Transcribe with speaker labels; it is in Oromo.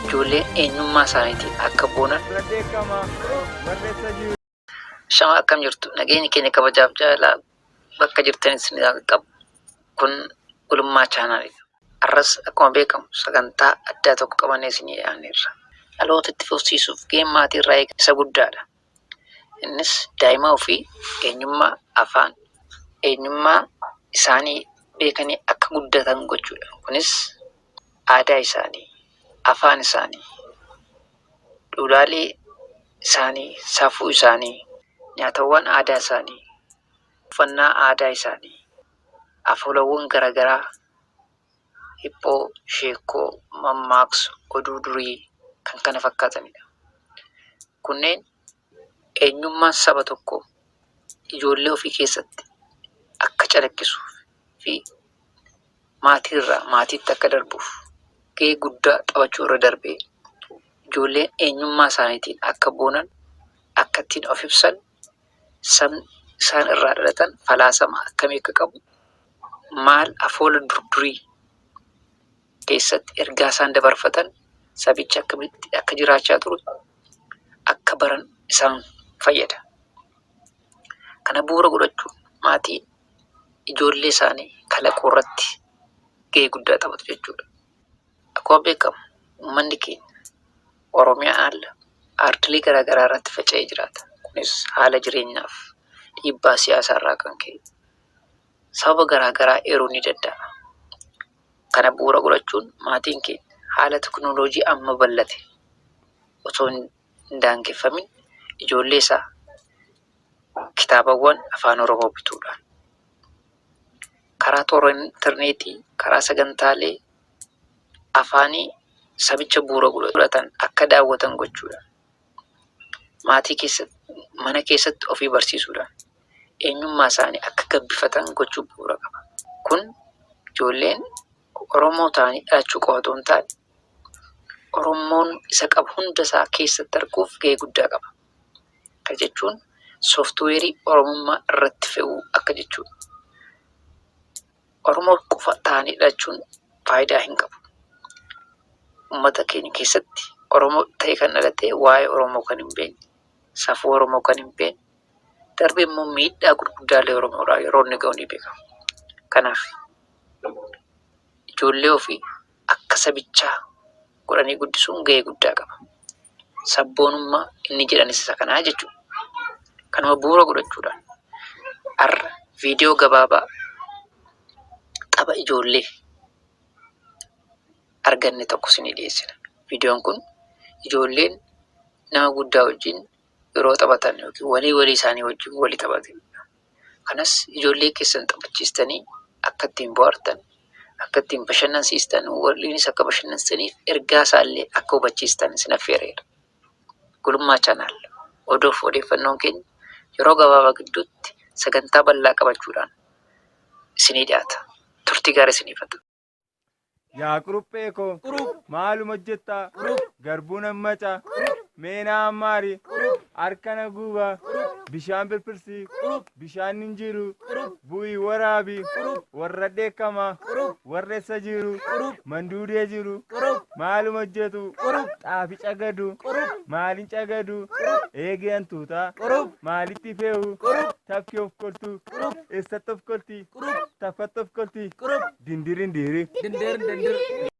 Speaker 1: Ijoolleen eenyummaa isaaniitiin akka boonan. Shama akkam jirtu? Nageenyi keenya kabajaaf jaalalaa bakka jirtanis ni qabu. Kun Gulummaa Chaanaalidha. Har'as akkuma beekamu sagantaa addaa tokko qabannee isinii dhiyaanneerra. Dhaloota itti fufsiisuuf gaheen maatii irraa eegamu isa guddaadha. Innis daa'ima ofii eenyummaa, afaan, eenyummaa isaanii beekanii akka guddatan gochuudha. Kunis aadaa isaanii, afaan isaanii, duudhaalee isaanii, safuu isaanii, nyaatawwan aadaa isaanii, uffannaa aadaa isaanii, afoolawwan garaagaraa, hiphoo, sheekkoo, mammaaksa, oduu durii kan kana fakkaatanidha. Kunneen eenyummaan saba tokkoo ijoollee ofii keessatti akka calaqqisuu fi maatiirraa maatiitti akka darbuuf gahee guddaa taphachuu irra darbee ijoolleen eenyummaa isaaniitiin akka boonan, akka ittiin of ibsan, sabni isaan irraa dhalatan falaasama akkamii akka qabu, maal afoola durdurii keessatti ergaa isaan dabarfatan, sabichi akkamitti akka jiraachaa ture akka baran isaan fayyada. Kana bu'uura godhachuun maatiin ijoollee isaanii kalaquu irratti gahee guddaa taphatu jechuudha. Akkuma beekamu uummanni keenya Oromiyaa ala ardiilee garaa garaa irratti faca'ee jiraata. Kunis haala jireenyaaf dhiibbaa siyaasaa irraa kan ka'e sababa garaa garaa eeruun ni danda'ama. Kana bu'uura godhachuun maatiin keenya haala teknooloojii amma bal'ate osoo hin daangeffamin ijoollee isaa kitaabawwan afaan Oromoo bituudhaan karaa toora intarneetii, karaa sagantaalee afaanii sabicha bu'uura godhatan akka daawwatan gochuudhaan maatii keessatti, mana keessatti ofii barsiisuudhaan eenyummaa isaanii akka gabbifatan gochuu bu'uura qaba. Kun ijoolleen Oromoo ta'anii dhalachuu qofa otoo hin taane Oromoon isa qabu hunda isaa keessatti arguuf gahee guddaa qaba. Kana jechuun sooftiweerii Oromummaa irratti fe'uu akka jechuudha. Oromoo qofa ta'anii dhalachuun faayidaa hin qabu. Uummata keenya keessatti Oromoo ta'ee kan dhalate waa'ee Oromoo kan hin beekne, safuu Oromoo kan hin beekne, darbee immoo miidhaa gurguddaalee Oromoodhaa yeroo inni ga'u ni beekama. Kanaaf ijoollee ofii akka sabichaa godhanii guddisuun gahee guddaa qaba. Sabboonummaa inni jedhanis isa kanaa jechuudha. Kanuma bu'uura godhachuudhaan har'a viidiyoo gabaabaa tapha ijoollee arganne tokko isinii dhiyeessina. Viidiyoon kun ijoolleen nama guddaa wajjin yeroo taphatan yookiin walii walii isaanii wajjin walii taphatanidha. Kanas ijoollee keessan taphachiistanii akka ittiin bohaartan, akka ittiin bashannansiistan, waliinis akka bashannansiistaniif ergaa isaallee akka hubachiistan isin affeereera. Gulummaa Channel odoof odeeffannoon keenya yeroo gabaabaa gidduutti sagantaa bal'aa qabachuudhaan isinii dhiyaata. Turtii gaarii isiniif haa ta'u.
Speaker 2: Yaa quruphee koo maaluma hojjettaa? Garbuu nan maca mee na ammaari harka na guuba bishaan firfirsi bishaan hin jiru bu'ii waraabi warra dheekkama warra essa jiru manduudee jiru maaluma hojjetu xaafi cagadu maalin cagadu eegee hantuuta maalitti fe'u tafki of koltu eessatti of kolti tafkatti of kolti Dindirin diiri.
Speaker 3: Dindir dindir.